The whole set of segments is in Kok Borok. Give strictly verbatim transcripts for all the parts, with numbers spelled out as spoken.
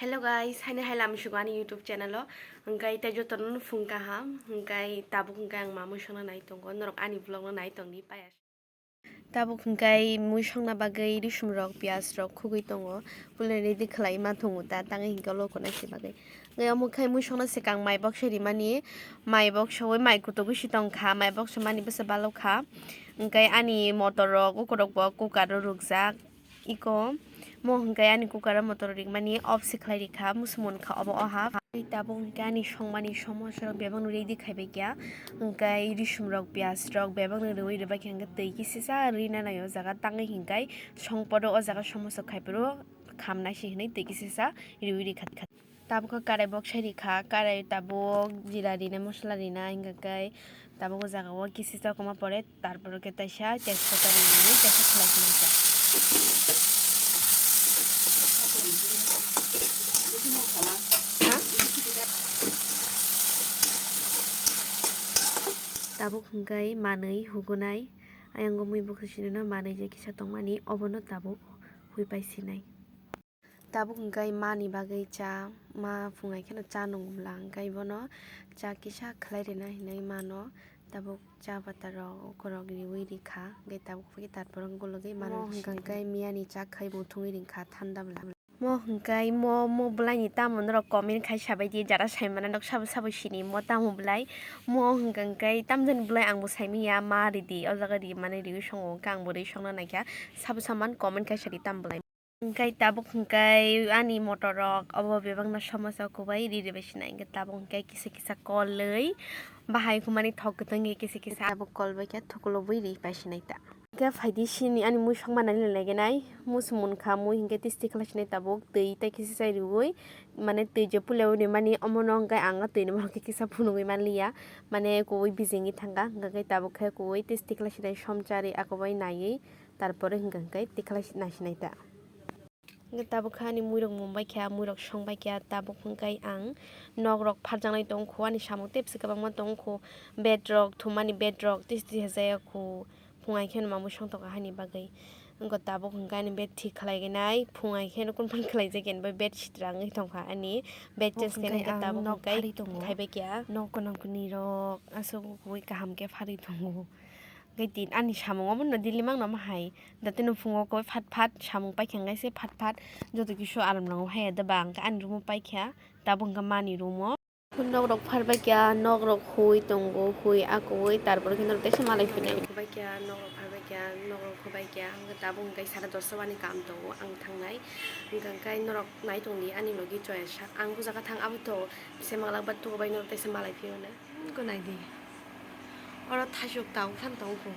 Hello guys, haino hai lamsugo ani YouTube channel o. Hwnkhe tei jotono phung kaham. Hwnkhe tabuk hwnkhe ang mamwi songna nai tongo. Norok ani vlog no nai tongdi paya. Tabuk hwnkhe mui songna bagwi risum rok, piyaj rok khugwi tongo. Pulni ready khlai ma thungo ta, tangwi hwnkhe loko naisi bagwi. Hwnkhe omo khai mui songna swkang mai baksa rimani, mai baksa ui mai kutugwi si tongkha, mai baksa mani bwsa balokha. Hwnkhe ani motor rok, ukorok bo cooker o rwkjak. Iko mo hwnkhe ani cooker o motor rikmani off se khlai rikha, musumun kha obo o half. Tei tabuk hwnkhe ani songmani somosa rok bebak no ready khaibai kha, hwnkhe risum rok, piyaj rok bebak no rwui rwbaikha, hwnkhe twi kisa sa rina nai o jaga tangwi hwnkhe songporo o jaga somosa khaiphuru khamnai se hwnwi twi kisa sa rwui rikha. Tabuk khe karai boksai rikha, karai tabuk jira rina, mosola rina, hwnkhe tabuk o jaga o kisa sa kwma pore, tarpore khe taisa tejpata rinani, taisa khlai phunukjak. Tabuk hwnkhe manwi hugunai, ayang o mui bwkha sinino manwi je kisa tongmani, obono tabuk hui pai sinai. Tabuk hwnkhe mani bagwi cha, ma phungai kheno cha nungo bwla, hwnkhe bono cha kisa khlai rina hinwi mano. Tabuk cha pata rok ukorok riui rikha, hwnkhe tabuk phai tarpor gologwi mano. Mo hwnkhe miyani cha khai muthungwi ringkha thanda bwla. Mo hwnkhe mo, mo bwlaini tamo norok comment khai sabaidi, jara saimana nok sabo sabo sini mo tamo bwlai. Mo hwnkhe tamjani bwlai angbo saimanya, ma ridi, o jaga ri mane riui songo, hwnkhe angbo ri songna naikha, sabo saman comment khai sadi tam bwlai. Hwnkhe tabuk hwnkhe ani motor rok obo bebakno somosa kubai riri bai sinai, hwnkhe tabuk hwnkhe kisa kisa kolwi bahai humani thok kwtwng khe kisa kisa tabuk kolbai khe thuklubui ri pai sinai ta. Hwnkhe phaidi sini ani mui songma nani laigenai, musumun kha mui hwnkhe tisti khlai sinai tabuk twi tei kisa chai riui, mane twi je puleui rimani omono hwnkhe ang o twi ni bohrok khe kisa phunugui manliya, mane kuui bijingwi thangkha, hwnkhe tabuk khe kuui tisti khlai sinai somchari akobai naiwi. Tarpore hwnkha hwnkhe tikhlai naisinai ta. Hwnkhe tabuk khe ani muirok mumbai kha, muirok songbai kha, tabuk hwnkhe ang nok rok pharjaknai tongkho, ani samung tebsi kwbangma tongkho, bed rok thumani bed rok tisi tisi hajaya kho, phungai kheno mamwi songtokha haini bagwi. Wngkha tabuk hwnkhe ani bed thik khlaigenai, phungai kheno kunphang khlaijak ani bai bed sitra wngwi tongkha ani bed change khe hwnkhe tabuk hwnkhe khaibai kha. Nok gwnang gwnirok aswk kaham khe pharwi tongo. Hwnkhe tin ani samung omono daily mangno omo hai. Datino phungo koi phat phat samung paikha hwnkhe se phat phat joto kisu aram nango haiya da ba hwnkhe ani room o paikha, tabuk hwnkhe mani room o. Nok rok pharbai kha, nok rok hui tongo, hui akoi tarpor khe norok teisa malai phinai. Nok rok pharbai kha, nok rok khubai kha, hwnkhe tabuk hwnkhe sara dosta wani kam tongo ang thangnai. Hwnkhe hwnkhe norok nai tongdi ani logi choya sak. Ang bujaga thang abo to se manglak ba tukubai norok teisa malai phiyona. Gwnai di. Oro thasuk tau phan tong kho.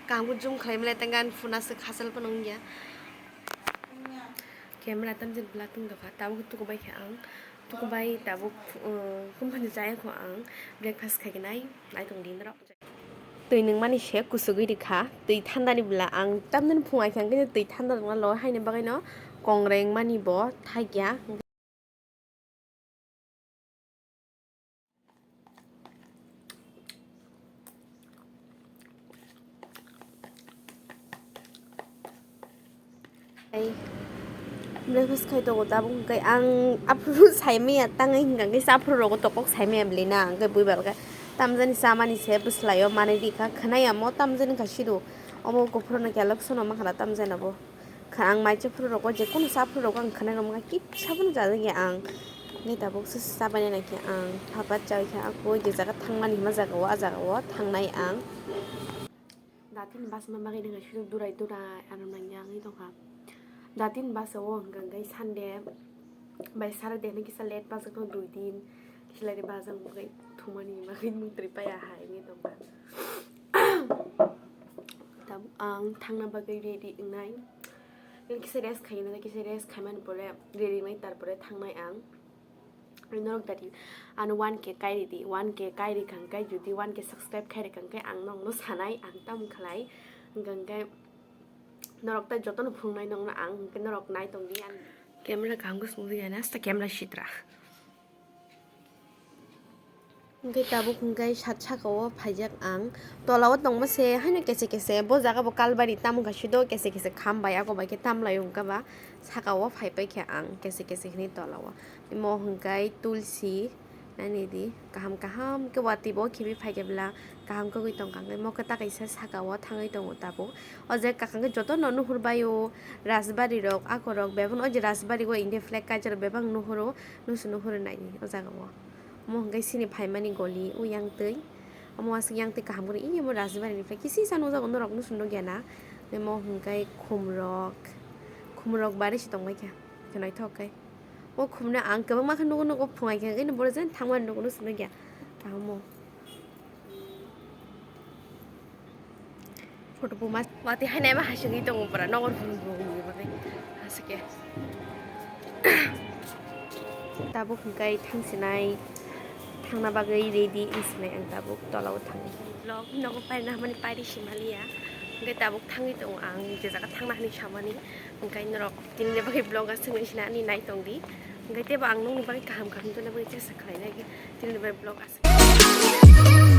Kangbo zoom khlai mle tang gan phuna se khachal phano wngya. Camera tamjani black wng tongkha, tabuk tukubai kha ang. Tukubai tabuk, uh, kumpani chaya kho ang. Breakfast khai khe nai, nai tong di norok. Twi nungmani se kusugwi rikha, twi thandani bwla ang tamjani phungai kha, hwnkhe twi thanda tongna lo, haini bagwino kongreng mani bo thakya. Ai, breakfast khai tongo tabuk, hwnkhe ang aphuru saimaya tangwi hwnkha, hwnkhe se aphuru rogo tokok saimaya bwlwi na, hwnkhe bui balkhe tamjani chamani se bwswlaio manwi rikha, khwnaya mo tamjani kha sidu, omo kuphuruni kelok sono mankha na tamjani bo. Kha ang mai cha phuru rogo, je kono cha phuru rogo ang khwnai rwmani kisa phano chajakya ang. Hwnkhe tabuk se chabaina naikhe ang phapat chawi kha, akoi je jaga thangmani hwnma jaga o, a jaga o thangnai ang. Datin bus ma bagwi nang sidu durai durai ano nangya wngwi tongkha. Datin bus o hwnkha hwnkhe Sunday bai Saturday hwnwi kisa late bus o dui din kisa late bus o hwnkhe thumani bagwi mungtri paya hai wngwi tongkha. Tabuk ang thangna bagwi ready wngnai. Kisa rest khaina, kisa rest khaimani pore ready wngnai, tarpore thangnai ang. Norok dadi ano one K kai ridi, one K kai rikha hwnkhe, jodi one K subscribe khai rikha hwnkhe ang nokno sanai, ang tamo khlai. Hwnkha hwnkhe norok tai jotono phunuknai nokno ang, hwnkhe norok nai tongdi ang. Camera kaham khe sungwi ya, nasta camera sitra. Hwnkhe tabuk hwnkhe sat saka o phaijak ang. Tola o tongma se haino kese kese bo jaga bo kalbari tamo kha sudo kese kese kham bai ako bai khe tamlai wngkha ba saka o phai pai khe ang kese kese hwnwi tola o. Imo hwnkhe tulsi nani di kaham kaham khe watwi bo khibi phai khe bla kaham khe ui tongkha hwnkhe mo khe ta kaisa saka o thangwi tongo tabuk. O je kakang khe jotono nuhur bai o rajbari rok ako rok bebak o je rajbari o India flag kaijak rok bebak nuhur o nusu nuhur nai o jaga o. Omo hwnkhe chini phaimani goli o yang twi. Omo aswk yang twi kaham kwrwi. Ih, omo Rajbari ni phlai kisi sa nukjago norok nusu nukya na. Omo hwnkhe khumrok, khumrok bari se tongbai kha. Khe naithok khe. O khumno ang kwbangma khe nugo nugo phungai khe, hwnkhe borok jani thangmani nugo nusu nukya. Omo. Photo buma watwi hai naima hasingwi tongo pura nokol phuru phuru wngwi bagwi. Aswk khe. Tabuk hwnkhe thangsinai thangna bagwi ready wngsinai ang tabuk tola o thangwi. Vlog nogo paina hamani pairi simaliya. Hwnkhe tabuk thangwi tongo ang je jaga thangna hinwi samani. Hwnkhe norok tini bagwi vlog aswk wngwi sina ani nai tongdi. Hwnkhe teibo ang nokni bagwi kaham kaham tongna bagwi chesta khlainai. Tini bagwi vlog aswk.